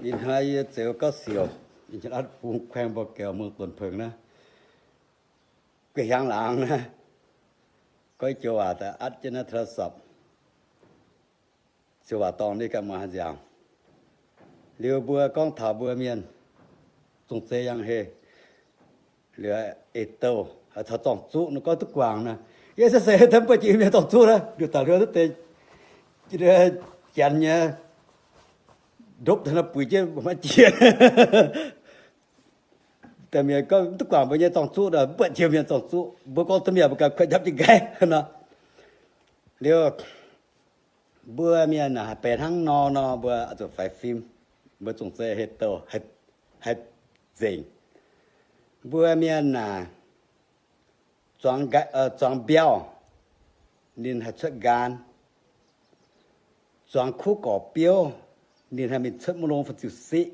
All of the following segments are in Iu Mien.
Ih hnoi yie ziouc gauh siouc, yie atv bung kuaeng mbuo gaux mungh donx pengx naaiv, guei hiaangx laangz naaiv, goiv joux waac daaih atv jienv naaiv โทรศัพท์ ziouc waac dorngh ninh ganh muangx haaix nziaauc. Liuz mbuo gorngv taux mbuo mienh zong zei yangh heh, liuz eix douh caux zorng-zuqv nor gorngv duqv guangc nor, yie se se mv buatc jiex mienh zorng-zuqv naaiv, liuz taux liuz duqv deix janx nyei ndopv taux naaiv buix jienv maiv jiex. Deix mienh gorngv mv duqv guangc mbuo nyei zorng-zuqv nor, mv buatc jiex mienh zorng-zuqv. Mbuo gorngv duqv mienh mbuo ganh kuaix njapv jienv nqaiv nor. Liuz mbuo mienh naaic haih benx hnangv nor nor, mbuo oix zuqc faix fim. Mbuo zong zei heh douh haih nzengc. Mbuo mienh naaic zuangx mbiauh, ninh haih cuotv nqaan. Zuangx kuv gorqv-biouv, ninh haih mingh cuotv mv longx fai ziux siqv.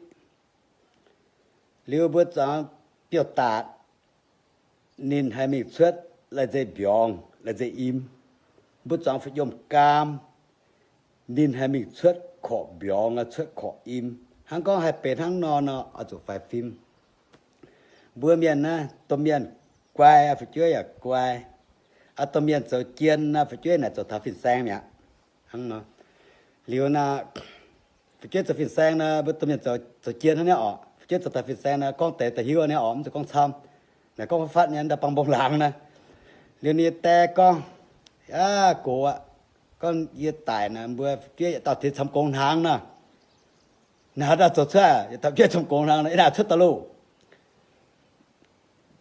Liuz mbuo zuangx biouv-daatc, ninh haih mingh cuotv lai-nzei mbiorngz, lai-nzei im. Mbuo zuangx fu'jom-gaam, ninh haih mingh cuotv korqv mbiorngz, cuotv korqv im. Hnangv gorngv haih benx hnangv nor nor, oix zuqc faix fim. Mbuo mienh naaiv, domh mienh guai, fu'jueiv yaac guai. Aa, domh mienh zoux jien naaiv, fu'jueiv naaic zoux taux fin-saeng mi'aqv. Hnangv nor, liuz naaiv, fu'jueiv zoux fin-saeng naaiv, mbuo domh mienh zoux jien hnangv naaiv orqc. Fu'jueiv zoux taux fin-saeng naaiv, gorngv deix da'hiuv naaiv orqc, mv zuqc gorngv camv. Naaic gorngv fatv nyei, ndau bang mbong laangz naaiv. Liuz ninh nyei die gorngv, aa, gox aqv, gorngv yie daic naaic, mbuo fu'jueiv yietc dauh tengx camv gongx hnaangx nor. Naaiv haaix dauh zoux cuotv? Yietc dauh fu'jueiv camv gongx hnaangx nor, yie naaic cuotv da'luoqc.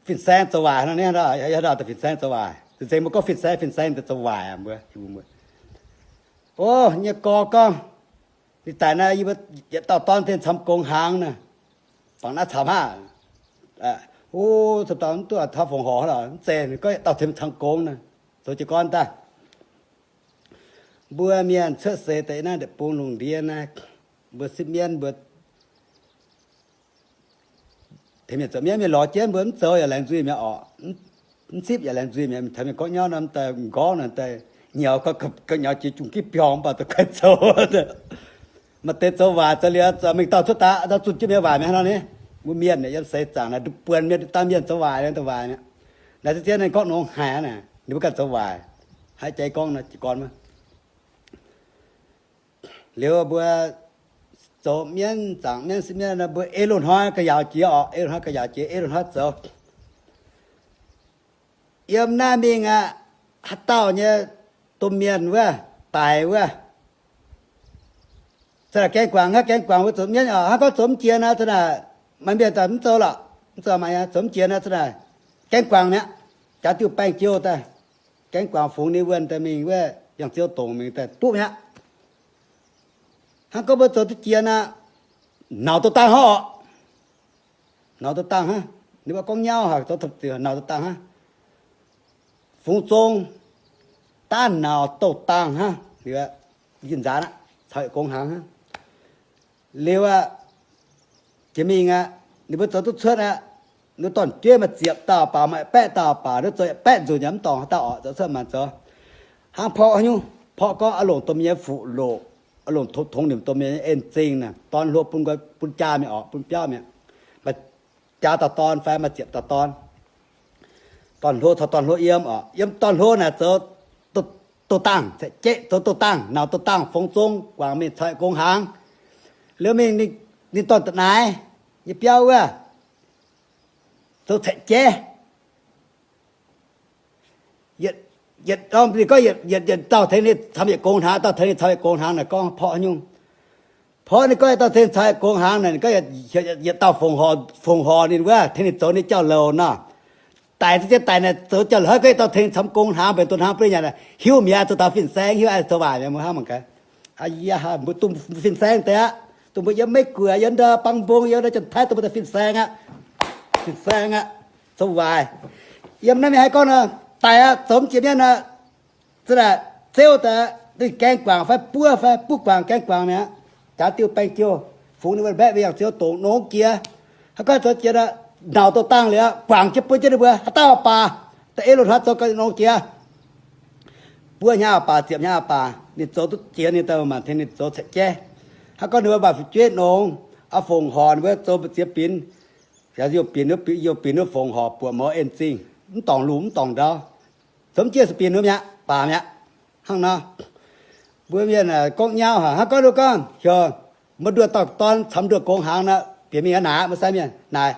Fin-saeng zoux waaic nor, yie haaix dauh fin-saeng zoux waaic? Nzengc mbuo gorngv fin-saeng, fin-saeng deix zoux waaic mbuo. O, nyei gorx gorngv, ninh daic naaiv, yie mbuo yietc dauh dorn tengx camv gongx hnaangx nor. Bangc naaiv caux haav. O, camv dauh mv duqv taux fongc horc lorqc, mv zeiz, ninh gorngv yietc dauh tengx camv gongx nor. Zoux jiez gorn daaih. Mbuo mienh cuotv seix daaih naaiv ndeic-bung lungh ndiev naaiv, mbuo sipv mienv mbuo tengx mienh zoux mienv, mienh lorz jienv mbuo mv zoux yaac laengz nzuih mi'aqv orqc. Mv zipv yaac laengz nzuih mi'aqv. Taux mienh gorngv nyauv nor, daaih m'nqorngv nor, daaih nyaux, ga'nyaux jiex jungh gitv biorngz mv baac daaih kuaaiv zoux. Maaih deix zoux waaic zoux liuz, mingh dauh cuotv daaih, dauh zunh jienv mienh waaic mi'aqv nor ni. Mbuo mienh yiem seix zaangc naaiv, buonc mienh daaih mienh zoux waaic, daaih waaic mi'aqv. Naaiv ziex dienv ninh gorngv nongx haic aqv naaic, ninh mbuo ganh zoux waaic. Haiz jaax gorngv nor, jiez gorn wuov. Liuz mbuo zoux mienv, zaangc mienv, sipv mienv nor, mbuo ei loz-hnoi ga'yaauc jiex orqc, ei loz-hnoi ga'yaauc jiex, ei loz-hnoi zoux. Yiem naaiv mingh aqv, haaix dauh nyei domh mienh wuov, daic wuov, za'naaic gaeng guangc hnangv, gaeng guangc wuov zoux mienv orqc, hnangv gorngv zoux mv jiex nor, za'naaic maaih mienh daaih mv zoux lorqc, mv zoux maaih zoux mv jiex nor, za'naaic gaeng guangc mi'aqv. Jaax diuh baengh jiouh daaih, gaeng guangc fungx ninh wuonh daaih mingh wuov yangh ziouv dongc mingh daaih duqv mi'aqv. Hnangv gorngv mbuo zoux duqv jiex nor, nauc douz dangh hnangv orqc. Nauc douz dangh hnangv. Ninh mbuo gorngv nyauv haic, zoux nauc douz dangh hnangv. Fungx zong daav nauc douz dangh hnangv. Liuz, yinh nzaanx aqv, caux yietc gong hnaangx hnangv. Liuz aqv, jiex mingh aqv, ninh mbuo zoux duqv cuotv aqv. Ninh dorn-jueiv maaih ziepc dauh baac, maaih baeqv dauh baac, ninh zoux yietc baeqv nzunc yaac mv dorngc haaix dauh orqc, zoux cuotv maanc zoux. Hnangv porv haaix nyungc, porv gorngv oix longc domh mienh nyei fuqv-loqc, oix longc tongx nimc domh mienh nyei en-zingh naaic, dorn hlo bun, bun jaa mingh orqc, bun biauv mingh. Maaih jaa dauh dorn fai maaih ziepc dauh dorn. Dorn hlo caux dorn hlo yiem orqc. Yiem dorn hlo naaic zoux douz dangh, caeqv jeiv zoux douz dangh, nauc douz dangh fungx zong guangc mingh caux yietc gong hnaangx. Liuz mingh ninh dorn da'naaiv nyei biauv wuov zoux caeqv jeiv. Yietc, yietc, ninh gorngv yietc, yietc dauh tengx ninh camv yietc gong hnaangx, dauh tengx ninh camv yietc gong hnaangx naaic gorngv porv haaix nyungc. Porv ninh gorngv yietc dauh tengx camv yietc gong hnaangx naaic, ninh gorngv yietc, yietc dauh fongc horc, fongc horc ninh wuov, tengx ninh zoux ninh jauv-louc nor. Daic za'gengh daic naaic zoux jauv-louc hnangv, gorngv yietc dauh tengx camv gong hnaangx, benx douz hnaangx bun ninh nyanc, hiuv mi'aqv, zoux taux fin-saeng, hiuv aqv, zoux waaic mi'aqv, mbuo hnangv mangc gaax. Aa, yie mbuo duqv fin-saeng deix aqv, dongh mbuo yiem Meiv-Guoqv, yiem ndau Bang Mbong, yiem ndau Janx-Taiv, dongh mbuo daaih fin-saeng aqv. Fin-saeng aqv, zoux waaic. Yiem naaiv mingh haih gorngv nor, daic aqv, zoux mv jiex mienv nor, za'naaic ziouv daaih ninh gaeng guangc fai buov fai buov guangc gaeng guangc mi'aqv. Jaax diuh baengh jiouh, fungx ninh mbuo mbaeqv mingh yangh ziouv dongc nongx jiex. Haaix gorngv zoux jiex nor, nauc douz dangh liuz, guangc jienv bun jienv ninh mbuo, haaix dauh baac, da'eiv loz-hnoi zoux gau nongx jiex. Buov hnyangx baac, ziepc hnyangx baac, ninh zoux duqv jiex ninh daaih maanc tengx ninh zoux caeqv jeiv. Haaix gorngv ninh mbuo maaih fu'jueiv nongx, Aa fongc horc mbuo zoux ziex binc, youh binc, youh binc wuov fongc horc buoqc mouz en zingh, mv dorngc lungh mv dorngc ndau. Zoux mv jienv se binc wuov mi'aqv, baac mi'aqv. Hnangv nor, mbuo mienh gorngv nyauv haic, hnangv gorngv nduov gorngv heuc mbuo nduoh dauh dorn camx nduoh gong hnaangx nor, bieqc mingh aqv naaic, mbuo sai mienh naaic,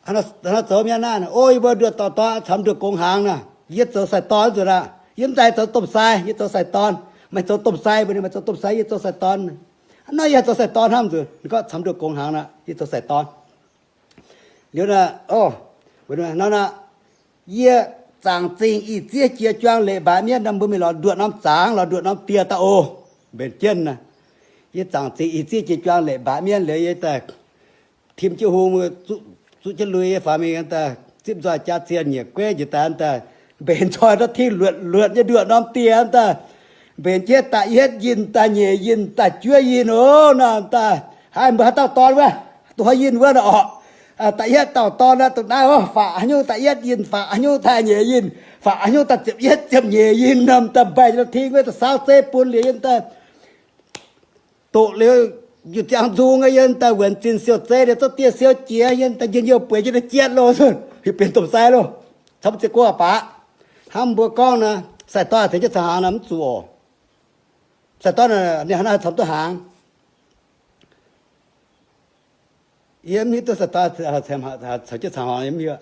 hnangv nor zoux mienh naaiv, o, yie mbuo nduoh dauh dorn camx nduoh gong hnaangx nor, yie zoux sai-dorn nzunc aqv. Yie mv daaih zoux domh sai, yie zoux sai-dorn. Meih zoux domh sai, mbuo ninh maaih zoux domh sai, yie zoux sai-dorn. Hnangv nor yie haih zoux sai-dorn hnangv nzunc, ninh gorngv camx nduoh gong hnaangx nor, yie zoux sai-dorn. Liuz nor, o, nor nor, yie zaangc zingh ih zieqv jiex juang leic mbaaix mienv nor, mbuo mingh lorz nduoh norm zaangc, lorz nduoh norm dieh daaih oc. Mbenc jienv nor, yie zaangc zingh ih zieqv jiex juang leic mbaaix mienv liuz, yie daaih tim jienv hung, zuqv jienv lui, yie faaux mingh daaih zipv nzoih jaa zienh nyiec gueiv njiec daaih daaih, mbenc nzoih ndortv tingv luotc luotc nyei nduoh norm dieh daaih, mbenc jienv da'yietv yinh, da'nyeic yinh, da'juov yinh oc. Nor daaih, haiz mbuo haaix dauh dorn wuov, duqv haaix yinh wuov nor orqc. Da'yietv dauh dorn nor, dongh naaiv oc, faatv haaix nyungc da'yietv yinh, faatv haaix nyungc da'nyeic yinh, faatv haaix nyungc da'ziepc yietv ziepc nyeic yinh nor, daaih mbaih ndortv tingv wuov daaih saauv zeiv bun liuz yinh daaih doqc liuz, yietc ziangx nzung yinh daaih wuonx zinh siou zeiv liuz, zorqv dieh siou jiex yinh daaih njien-youh bueix jienv jietv loh, benx domh sai loh. Camv ziex go baac. Hnangv mbuo gorngv nor, sai-dorn tengx jienv caux hnaangx nor mv zuqc oc. Sai-dorn ninh hnangv naaiv camv duqv hnaangx. Yie mv hiuv duqv sai-dorn caux jienv caux hnaangx, yie mv hiuv.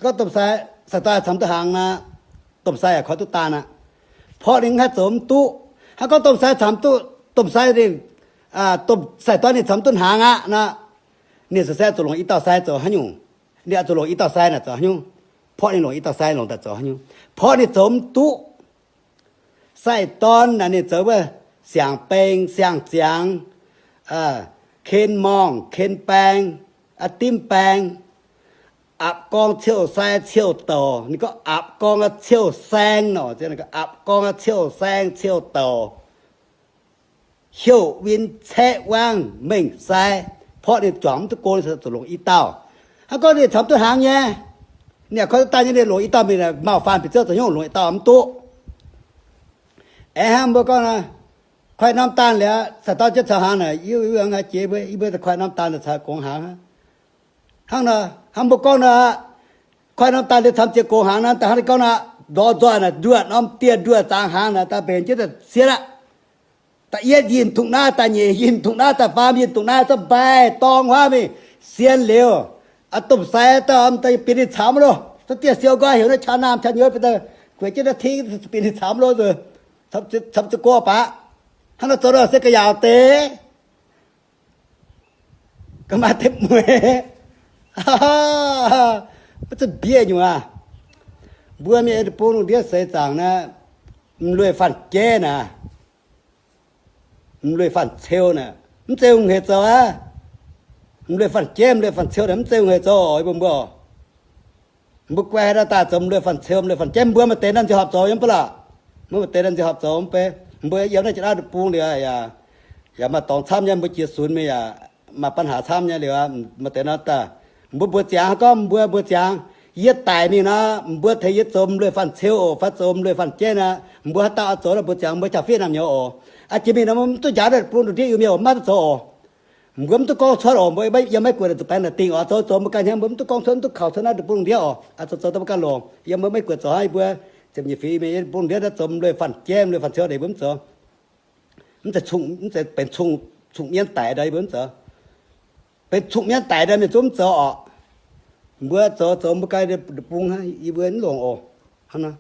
Gorngv domh sai, sai-dorn camv duqv hnaangx nor, domh sai yaac koi duqv daanh aqv. Porv ninh mv haih zoux mv duqv. Hnangv gorngv domh sai camv duqv, domh sai ninh, domh sai-dorn ninh camv duqv hnaangx aqv nor, ninh se zuqc longc i dauh sai zoux haaix nyungc? Ninh oix zuqc longc i dauh sai naaic zoux haaix nyungc? Porv ninh longc i dauh sai longc daaih zoux haaix nyungc? Porv ninh zoux mv duqv. Sai-dorn naaic ninh zoux wuov siangx-baeng, siang-ziangx, ken-morngh, ken-baeng, a'dimv baeng, apc gorng ciouv sai ciouv douc. Ninh gorngv apc gorng ciouv saeng nor, apc gorng ciouv saeng ciouv douc. Heuc win caeqv wangv mengh sai. Porv ninh juangc mv duqv go, ninh zuqc longc i dauh. Hnangv gorngv ninh camv duqv hnaangx nyei, ninh yaac koi duqv daanh nyei, ninh longc i dauh mingh, maaih faanh bieqc ziouv zoux hnyouv longc i dauh mv duqv. Aengx hnangv mbuo gorngv nor, koi norm daanh liuz, sai-dorn jienv caux hnaangx naaic, yie mbuo haaix jiex mbuo, yie mbuo koi norm daanh naaic caux gongx hnaangx. Hnangv nor, hnangv mbuo gorngv nor, koi norm daanh liuz camv ziex gongx hnaangx nor, da'hnangv ninh gorngv nor, lorz nzoih naaic nduoh norm dieh nduoh zaangc hnaangx naaic, daaih mbenc jienv daaih sienx aqv. Da'yietv yinh dungx naaiv, da'nyeic yinh dungx naaiv, da'faam yinh dungx naaiv, zorqv mbaih dorng huaav mingh sienx liuz, domh sai dauh, daaih bieqc ninh camv loh. Zorqv dieh siou nqoi heuc naaiv qaqv naamh qaqv nyouz bieqc daaih gueic jienv naaiv tingv, bieqc ninh camv loh nzunc, camv ziex go baac. Hnangv nor zoux nor se ga'yaauc deix. Ga'maaih deix mueiz. Maiv zuqc mbiev nyungc aac. Mbuo mienh deic-bung lungh ndiev seix zaangc naaiv, m'lueiz faanh jeiv naaic, m'lueiz faanh ceu naaic, mv zeiz hungh hec zoux aqv. M'lueiz faanh jeiv, m'lueiz faanh ceu naaic mv zeiz hungh hec zoux oc, mbuo mbuo oc. Mbuo guai haaix dauh daaih zoux m'lueiz faanh ceu, m'lueiz faanh jeiv, mbuo maaih deix naaiv nziex horpc zoux yiem ba'laqc. Mbuo maaih deix naaiv nziex horpc zoux mv bei. Mbuo yiem naaiv jiex naaiv deic-bung liuz yaac, yaac maaih dorngx camv nyei, mbuo jiex sunx mingh yaac maaih ปัญหา camv nyei liuz, maaih deix nor daaih. Mbuo mbuox ziangx gorngv mbuo mbuox ziangx, yie daic mingh nor, mbuo tengx yie zoux m'lueiz faanh ceu oc, fai zoux m'lueiz faanh jeiv nor, mbuo haaix dauh oix zoux nor mbuox ziangx mbuo jaax fiev naamh nyouz oc. Aa, jiex mingh nor mv duqv njaaux deic-bung lungh ndiev Iu-Mienh oc, maiv duqv zoux oc. Mbuo mv duqv gorngv cuotv oc, mbuo yiem maiv guoqv daaih zuqc baeng naaic dingh oc, zoux zoux mbuo ganh hnyouv, mbuo mv duqv gorngv cuotv, mv duqv kaux cuotv naaiv deic-bung lungh ndiev oc. Zoux zoux daaih mbuo ganh longc, yiem mbuo maiv guoqv zoux hnangv yie mbuo ziepc nyeic fingx Iu-Mienh deic-bung ndiev naaiv zoux m'lueiz faanh jeiv, m'lueiz faanh ceu deix mbuo mv zoux. Mv zeiz cungh, mv zeiz benx cungh, cungh mienv daic ndau yie mbuo mv zoux. Benx cungh mienv daic ndau mienh zungv mv zoux oc. Mbuo zoux zoux mbuo ganh deic-bung hnangv, yie mbuo mv longc oc. Hnangv nor,